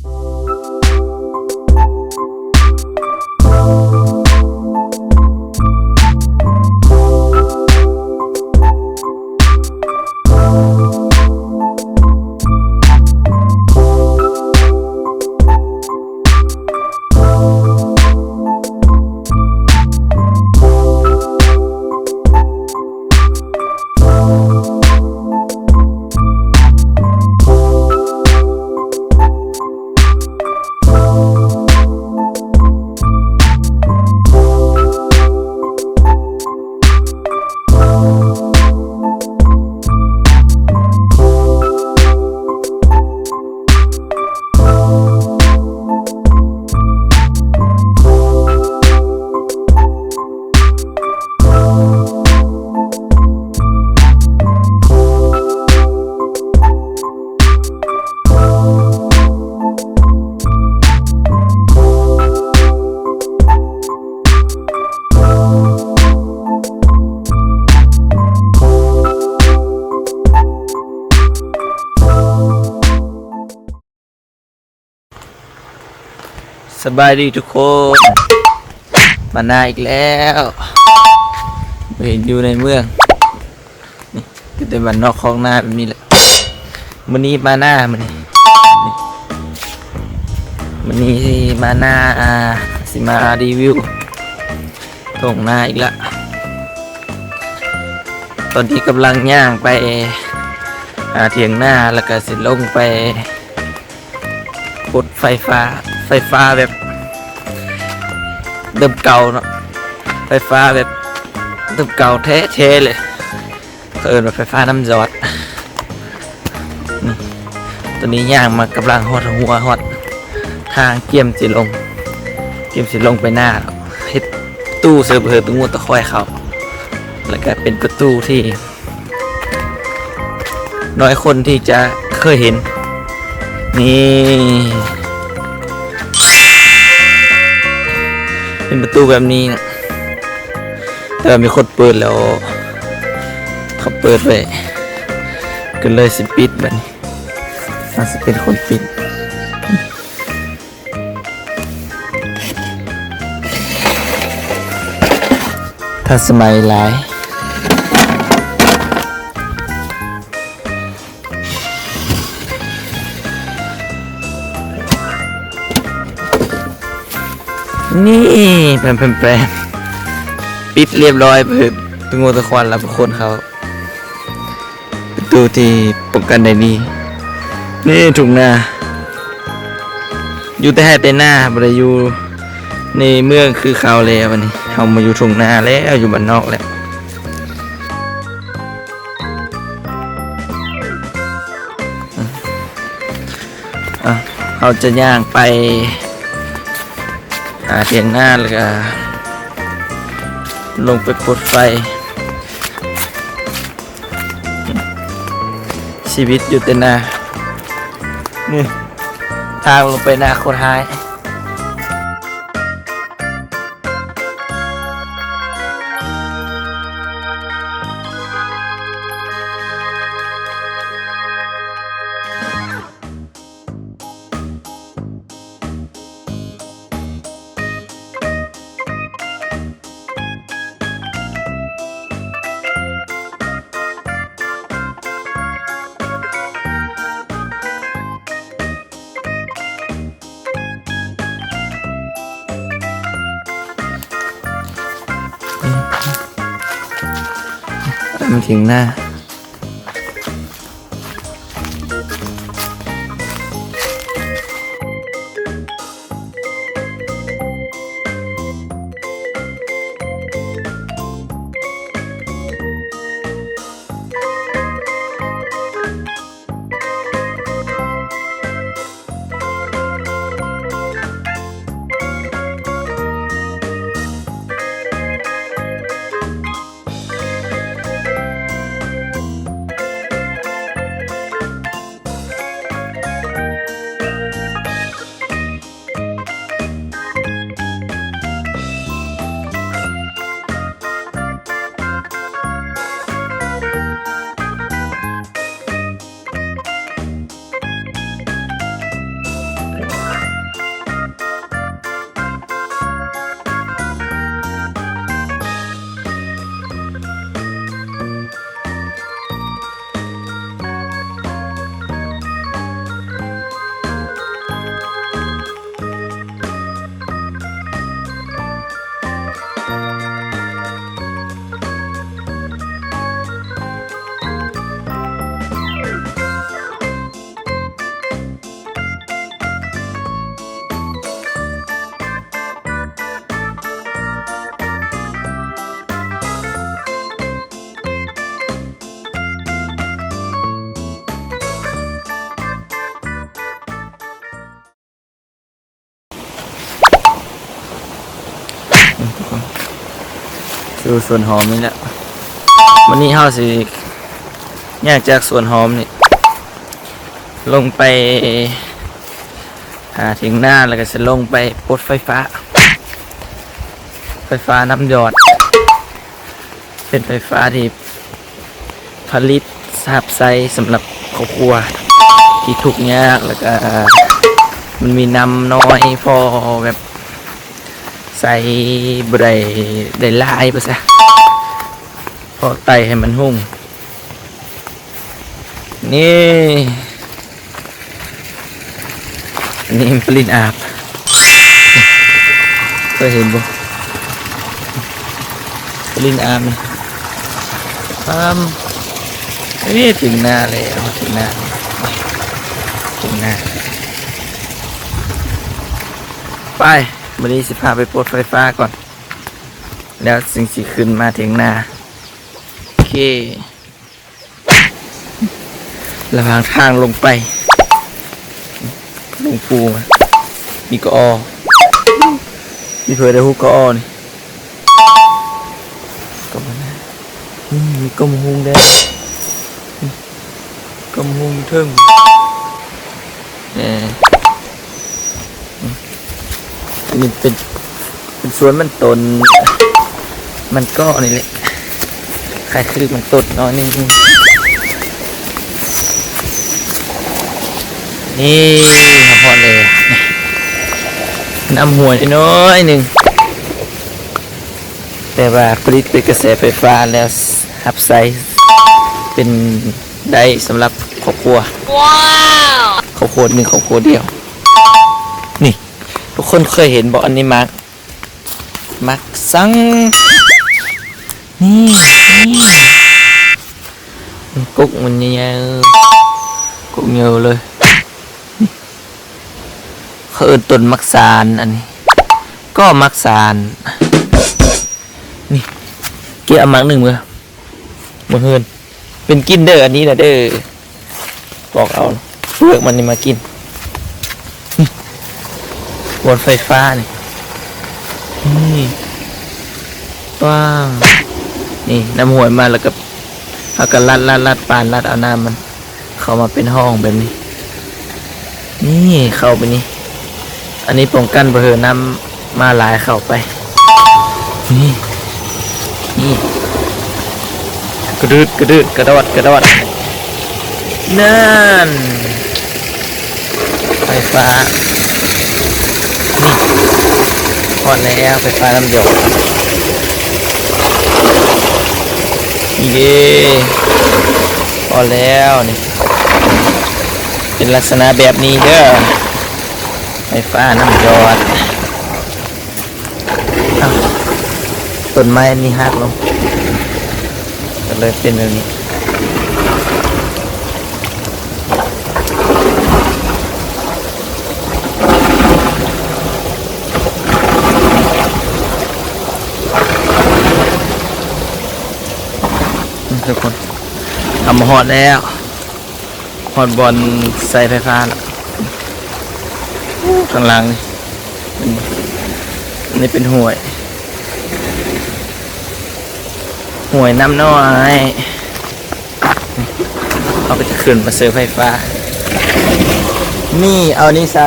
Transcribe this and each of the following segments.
ສະບາຍດີທຸກຄົນ ມານາອີກແລ້ວ ບໍ່ເຫັນຢູ່ໃນເມືອງ ນີ້ ຢູ່ແຕ່ບ້ານນອກຄອກນາແບບນີ້ແຫຼະ. ມື້ນີ້ມານາ ມື້ນີ້ ມື້ນີ້ຊິມານາ ອ່າ ຊິມາຣີວິວທົ່ງນາອີກລະ. ຕອນນີ້ກຳລັງຍ່າງໄປ ອ່າ ຖຽງນາ ແລ້ວກະຊິລົງໄປ ກົດໄຟຟ້າ ໄຟຟ້າແບບເດີມເກົ່າເນາະ ໄຟຟ້າແບບເດີມເກົ່າແທ້ໆເລີຍ ເຂົາເອີ້ນວ່າໄຟຟ້ານ້ຳຢອດ. ນີ້ ຕອນນີ້ຍ່າງມາກຳລັງຮອດຫົວ ຮອດທາງກຽມຊິລົງ ກຽມຊິລົງໄປນາ ເຮັດປະຕູເສີບເຫີດຕະງົວຕະຄວາຍເຂົາ ແລ້ວກະເປັນປະຕູທີ່ ນ້ອຍຄົນທີ່ຈະເຄີຍເຫັນ ນີ້ ເປັນປະຕູແບບນີ້ນະ ແຕ່ວ່າມີຄົນເປີດແລ້ວ ເຂົາເປີດໄວ້ ກໍເລີຍຊິປິດ ບາດນີ້ເຮົາຊິເປັນຄົນປິດ. ທັນສະໄໝຫຼາຍ. ນີ້ ແປມໆໆ ປິດລຽບຮ້ອຍ ເພື່ອຕະງົວຕະຄວາຍ ແລະ ບໍ່ຄົນເຂົ້າ. ປະຕູທີ່ປ້ອງກັນໄດ້ດີ. ນີ້ທົ່ງນາ ຢູ່ແຕ່ໄຮ່ແຕ່ນາ ບໍ່ໄດ້ຢູ່ໃນເມືອງຄືເກົ່າແລ້ວ. ບາດນີ້ເຮົາມາຢູ່ທົ່ງນາແລ້ວ ຢູ່ບ້ານນອກແລ້ວ. ອ່ະ ເຮົາຈະຍ່າງໄປຫາຖຽງນາ ແລ້ວກະລົງໄປກົດໄຟ. ຊີວິດຢູ່ແຕ່ນາ ນີ້ ທາງລົງໄປນາໂຄດຮ້າຍ. ມັນຖຽງນາ. ອືມ ສູ່ສວນຫອມນີ້ແຫຼະ. ວັນນີ້ເຮົາຊິຍ່າງຈາກສວນຫອມນີ້ ລົງໄປຫາຖຽງນາ ແລ້ວກໍຊິລົງໄປປົດໄຟຟ້າ ໄຟຟ້ານ້ຳຢອດ ເປັນໄຟຟ້າທີ່ຜະລິດຮັບໃຊ້ສຳລັບຄອບຄົວທີ່ທຸກຍາກ ແລ້ວກໍມັນມີນ້ຳນ້ອຍ ພໍແບບໃຊ້ບໍ່ໄດ້ ໄດ້ຫຼາຍວ່າຊະ ພໍໄຕ່ໃຫ້ມັນຮຸ່ງ. ນີ້ ອັນນີ້ປະລິນອາບ ເຄີຍເຫັນບໍ່? ປະລິນອາບນີ້ ອາມ ເອີ ເຖິງນາແລ້ວ ເຖິງນາ ເຖິງນາ. ໄປ ມື້ນີ້ຊິພາໄປປົດໄຟຟ້າກ່ອນ ແລ້ວຈຶ່ງຊິຂຶ້ນມາຖຽງນາ. ໂອເຄ. ລະຫວ່າງທາງລົງໄປ ລົງພູມາ ມີກະອໍ ມີເພີດໄດ້ຮູ້ກະອໍນີ້ ກໍບໍ່ນາ ອືມ ມີກົມຮຸ່ງແດ່ ກົມຮຸ່ງເທິງ ເອີ ນີ້ເປັນ ເປັນສວນມັນຕົ້ນ ມັນກໍນີ້ແຫຼະ ຄ້າຍຄືມັນຕົ້ນໜ້ອຍໜຶ່ງ. ນີ້ຮອດແລ້ວ ນ້ຳຫ້ວຍນ້ອຍໜຶ່ງ ແຕ່ວ່າຜະລິດເປັນກະແສໄຟຟ້າແລ້ວ ຮັບໃຊ້ເປັນ ໄດ້ສຳລັບຄອບຄົວ ຄອບຄົວໜຶ່ງຄອບຄົວດຽວ. ນີ້ ທຸກຄົນເຄີຍເຫັນບໍ່? ອັນນີ້ໝາກ ໝາກສັງ ນີ້ ນີ້ ກົກມັນໃຫຍ່ໆ ກົກໃຫຍ່ເລີຍ ນີ້ ເຂົາເອີ້ນຕົ້ນໝາກສານ ອັນນີ້ກໍໝາກສານ. ນີ້ ເກັບເອົາໝາກໜຶ່ງເມືອ ເມືອເຮືອນ ເປັນກິນເດີ ອັນນີ້ນະເດີ ປອກເອົາເປືອກມັນນີ້ມາກິນ. ນີ້ ບ່ອນໄຟຟ້ານີ້ ນີ້ ວ້າວ ນີ້ ນ້ຳຫ້ວຍມາ ແລ້ວກໍ ເຮົາກໍລັດ ລັດ ລັດ ປານລັດເອົານ້ຳມັນ ເຂົ້າມາເປັນຮ່ອງແບບນີ້ ນີ້ ເຂົ້າໄປນີ້ ອັນນີ້ປ້ອງກັນບໍ່ໃຫ້ນ້ຳມາຫຼາຍເຂົ້າໄປ ນີ້ ນີ້ ກະດືດ ກະດືດ ກະດອດ ກະດອດ ນັ້ນ ໄຟຟ້າ ນີ້ ຮອດແລ້ວ ໄຟຟ້ານ້ຳຢອດ ນີ້ເດ້ ພໍແລ້ວນີ້ ເປັນລັກສະນະແບບນີ້ເດີ ໄຟຟ້ານ້ຳຢອດ. ອ້າວ ຕົ້ນໄມ້ອັນນີ້ຫັກລົງ ກໍເລີຍເປັນແບບນີ້. ທຸກຄົນ ເຮົາມາຮອດແລ້ວ ຮອດບ່ອນໃຊ້ໄຟຟ້າລະ ຂ້າງຫຼັງນີ້ ເຫັນບໍ່? ອັນນີ້ເປັນຫ້ວຍ ຫ້ວຍນ້ຳນ້ອຍ. ເຮົາກໍຈະຂຶ້ນມາເສີມໄຟຟ້າ ນີ້ ເອົານີ້ຊະ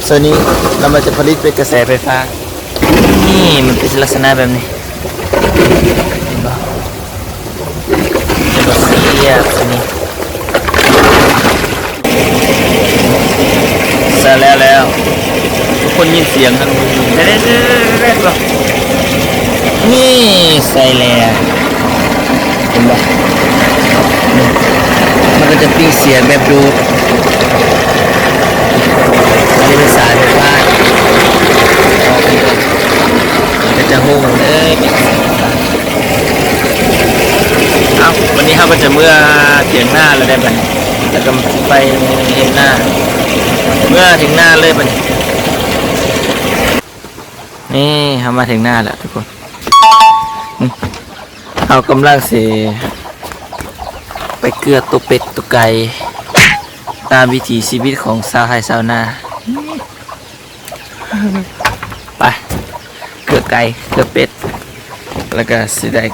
ໂຊນີ້ ແລ້ວມັນຈະຜະລິດເປັນກະແສໄຟຟ້າ ນີ້ ມັນເປັນລັກສະນະແບບນີ້ ເຫັນບໍ່? ເປັນບໍ່? ສຽບໂຊນີ້ ໃສ່ແລ້ວ ແລ້ວ ທຸກຄົນຍິນສຽງຫັ້ນ ແດ່ໆໆໆ ນີ້ ໃສ່ແລ້ວ ເຫັນບໍ່? ນີ້ ມັນກໍຈະປີ້ງສຽງແບບດູດ ອັນນີ້ເປັນສາຍໄຟຟ້າ ກໍຈະຮູ້ເລີຍ ເອົ້າ ວັນນີ້ເຮົາກໍຈະເມືອຖຽງນາແລ້ວໄດ໋ບັດນີ້ ແລ້ວກໍໄປເຮັດນາ ເມືອຖຽງນາເລີຍບັດນີ້. ນີ້ ເຮົາມາເຖິງນາແລ້ວທຸກຄົນ ເຮົາກຳລັງຊິໄປເກືອໂຕເປັດໂຕໄກ່ ຕາມວິຖີຊີວິດຂອງຊາວໄຮ່ຊາວນາ ໄປ ອໄກ່ ເກືອເປັດ ແລ້ວກໍຊິໄດ້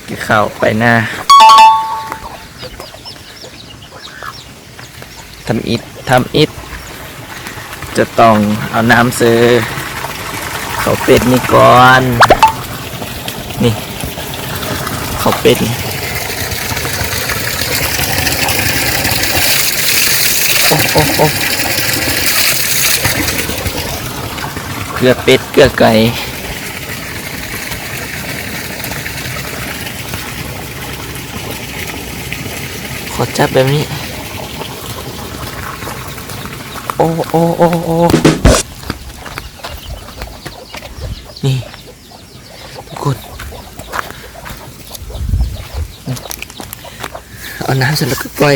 ກິນເຂົ້າໄປນາ. ທຳອິດ ທຳອິດ ຈະຕ້ອງເອົານ້ຳໃສ່ເຂົ້າເປັດນີ້ກ່ອນ. ນີ້ ເຂົ້າເປັດນີ້ ໂອ້ ໂອ້ ໂອ້ ເກືອເປັດ ເກືອໄກ່. ຂໍຈັບແບບນີ້. ໂອ້ ໂອ້ ໂອ້ ໂອ້ ນີ້ ທຸກຄົນ ເອົານ້ຳໃສ່ແລ້ວກໍປ່ອຍ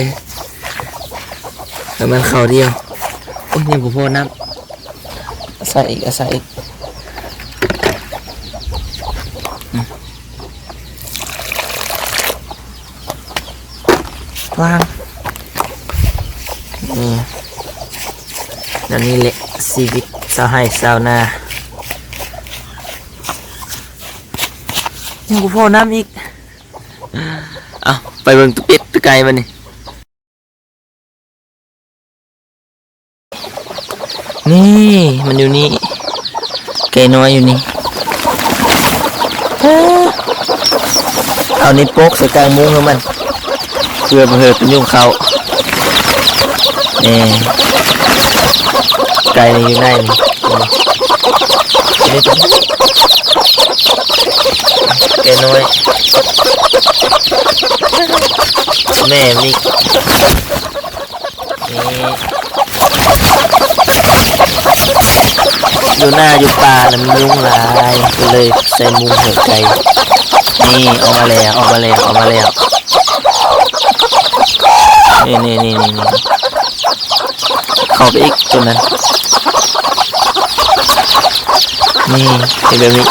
ໃຫ້ມັນເຂົ້າດຽວ. ໂອ້ຍ ຍັງບໍ່ພໍນ້ຳ. ໃສ່ອີກ ໃສ່ອີກ. ວາງ ນີ້ ແນວນີ້ແຫຼະຊີວິດຊາວໄຮ່ຊາວນາ. ຍັງບໍ່ພໍນ້ຳອີກ. ເອົາ ໄປເບິ່ງຕົວເປັດຕົວໄກ່ບາດນີ້. ນີ້ ມັນຢູ່ນີ້ ໄກ່ນ້ອຍຢູ່ນີ້. ເອົານີ້ໂປະໃສ່ກາງມຸ້ງໃຫ້ມັນ ເພື່ອບໍ່ໃຫ້ມັນຍຸງເຂົ້າ. ນີ້ ໄກ່ນີ້ຢູ່ໃນນີ້ ນີ້ ໄກ່ນ້ອຍ ແມ່ມັນນີ້. ນີ້ ຢູ່ນາຢູ່ປ່ານະ ມັນຍຸງຫຼາຍ ກໍເລີຍໃສ່ມຸ້ງໃຫ້ໄກ່. ນີ້ ອອກມາແລ້ວ ອອກມາແລ້ວ ອອກມາແລ້ວ. ນີ້ ນີ້ ນີ້ ນີ້ ນີ້ ເຂົ້າໄປອີກຕົວນັ້ນ. ນີ້ ເຮັດແບບນີ້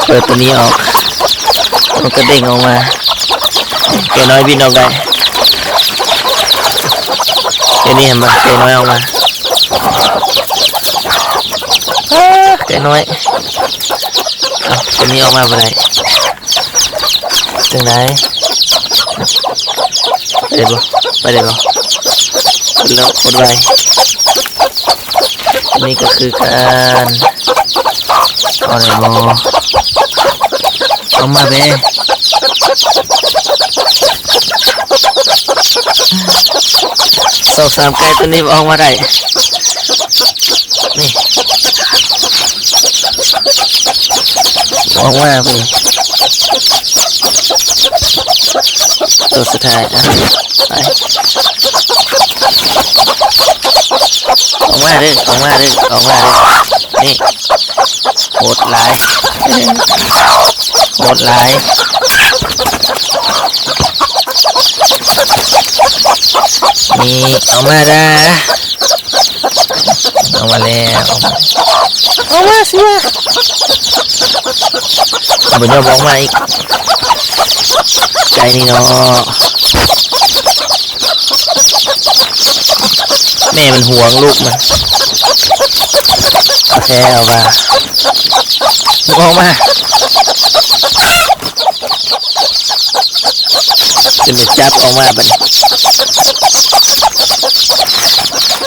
ເປີດຕົວນີ້ອອກ ມັນກະເດ້ງອອກມາ. ໄກ່ນ້ອຍບິນອອກໄດ້. ດຽວນີ້ເຫັນບໍ່ ໄກ່ນ້ອຍອອກມາ. ອ້າ ໄກ່ນ້ອຍ ເອົ້າ ຕົວນີ້ອອກມາບໍ່ໄດ້ ຈັ່ງໃດ? ໄປໄດ້ບໍ່? ໄປໄດ້ບໍ່? ແລ້ວຄົນໄວ ອັນນີ້ກໍຄືກັນ ເອົາໄດ້ບໍ່? ອອກມາແມ້ ສອງສາມໄກ່ຕົວນີ້ອອກມາໄດ້. ນີ້ ອອກມາພຸ້ນ ຕົວສຸດທ້າຍ ອ່ະ ໄປ ອອກມາເດີ້ ອອກມາເດີ້ ອອກມາເດີ້. ນີ້ ໂຫດຫຼາຍ ໂຫດຫຼາຍ. ນີ້ ອອກມາເດີ້. ອອກມາແລ້ວ ອອກມາຊິວະ ບໍ່ຍອມອອກມາອີກ ໄກ່ນີ້ເນາະ ແມ່ມັນຫວງລູກມັນ ໂອເຄ ອອກມາ ອອກມາ. ຈົນໄດ້ຈັບອອກມາບັດນີ້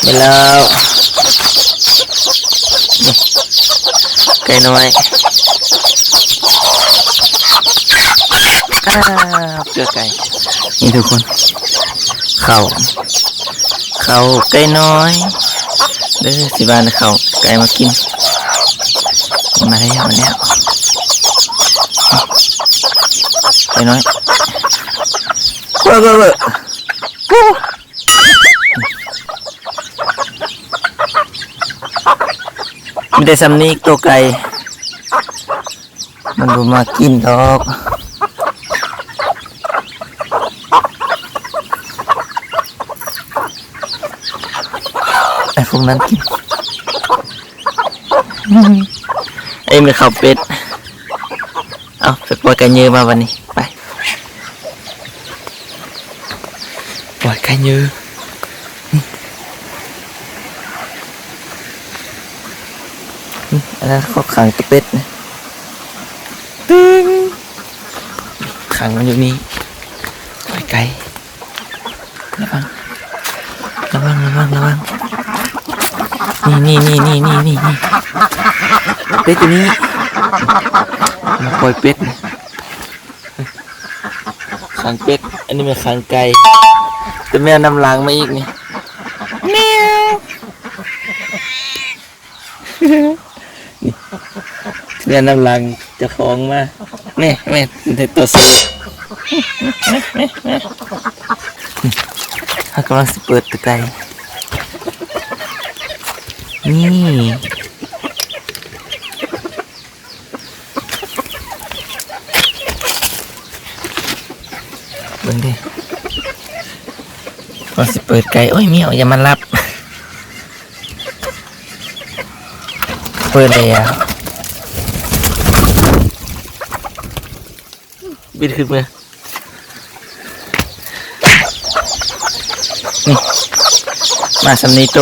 ແມ່ນແລ້ວ ໄກ່ນ້ອຍ ອ້າວ ເກືອໄກ່ ນີ້ທຸກຄົນ ເຂົ້າ ເຂົ້າໄກ່ນ້ອຍເດີ້ ຊິຫວ່ານເຂົ້າໄກ່ມາກິນ ມາແລ້ວ ມາແລ້ວ ໄກ່ນ້ອຍ ເວີ ເວີ ເວີ ໂອ້ ມີແຕ່ຊ່ຳນີ້ ໂຕໄກ່ ມັນບໍ່ມາກິນດອກ ໃຫ້ພວກນັ້ນກິນ ເອີ ມັນເຂົ້າເປັດ ເອົາ ໄປປ່ອຍໄກ່ເຍີມາບັດນີ້ ໄປ ປ່ອຍໄກ່ເຍີ. ອັນນັ້ນເຂົາຂັງແຕ່ເປັດນະ ຕຶງ ຂັງມັນຢູ່ນີ້ ໄກໆ ລະວັງ ລະວັງ ລະວັງ ລະວັງ ນີ້ໆ ເປັດຢູ່ນີ້ ມາປ່ອຍເປັດ ຂັງເປັດ ອັນນີ້ແມ່ນຂັງໄກ່ ແຕ່ແມວນຳຫຼັງມາອີກນີ້ ແມວ ນີ້ ແມວນຳຫຼັງເຈົ້າຂອງມາ ແມ່ ແມ່ ເຮັດຕົວເສຍ ເຮົາກຳລັງຊິເປີດຕົວໄກ່ ນີ້ ເບິ່ງເດ້ ວ່າຊິເປີດໄກ່ ໂອ້ຍ ແມວ ຢ່າມາລັບ ເປີດແລ້ວ ບິນຂຶ້ນເມືອ ນີ້ ມາສ່ຳນີ້ໂຕ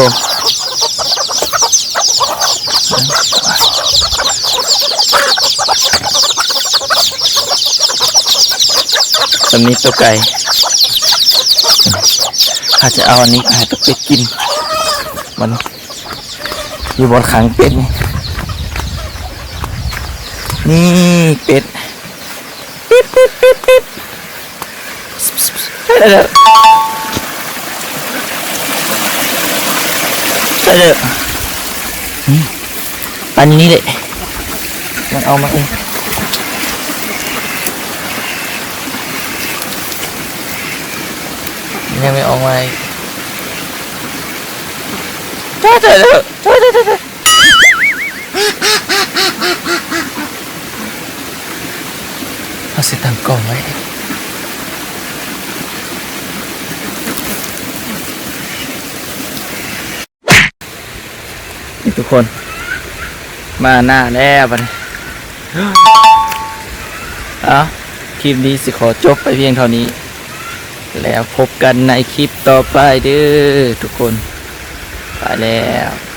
ສ່ຳນີ້ໂຕໄກ່ ເຮົາຈະເອົາອັນນີ້ໃຫ້ຕົວເປັດກິນ ມັນ ຢູ່ບ່ອນຂັງເປັດນີ້ ນີ້ເປັດ ປິບ ປິບ ປິບ ປິບ ໄດ້ແລ້ວ ໄດ້ແລ້ວ ນີ້ ປັນຢູ່ນີ້ແຫຼະ ມັນອອກມາເອງ ຍັງໄມ່ອອກມາອີກ ໄດ້ແລ້ວ ເຮົາຊິຕັ້ງກ້ອງໄວ້ ນີ້ທຸກຄົນ ມາໜ້າແລ້ວບັດນີ້ ເອົາ ຄລິບນີ້ຊິຂໍຈົບໄປພຽງເທົ່ານີ້ ແລ້ວພົບກັນໃນຄລິບຕໍ່ໄປເດີ້ທຸກຄົນ ໄປແລ້ວ.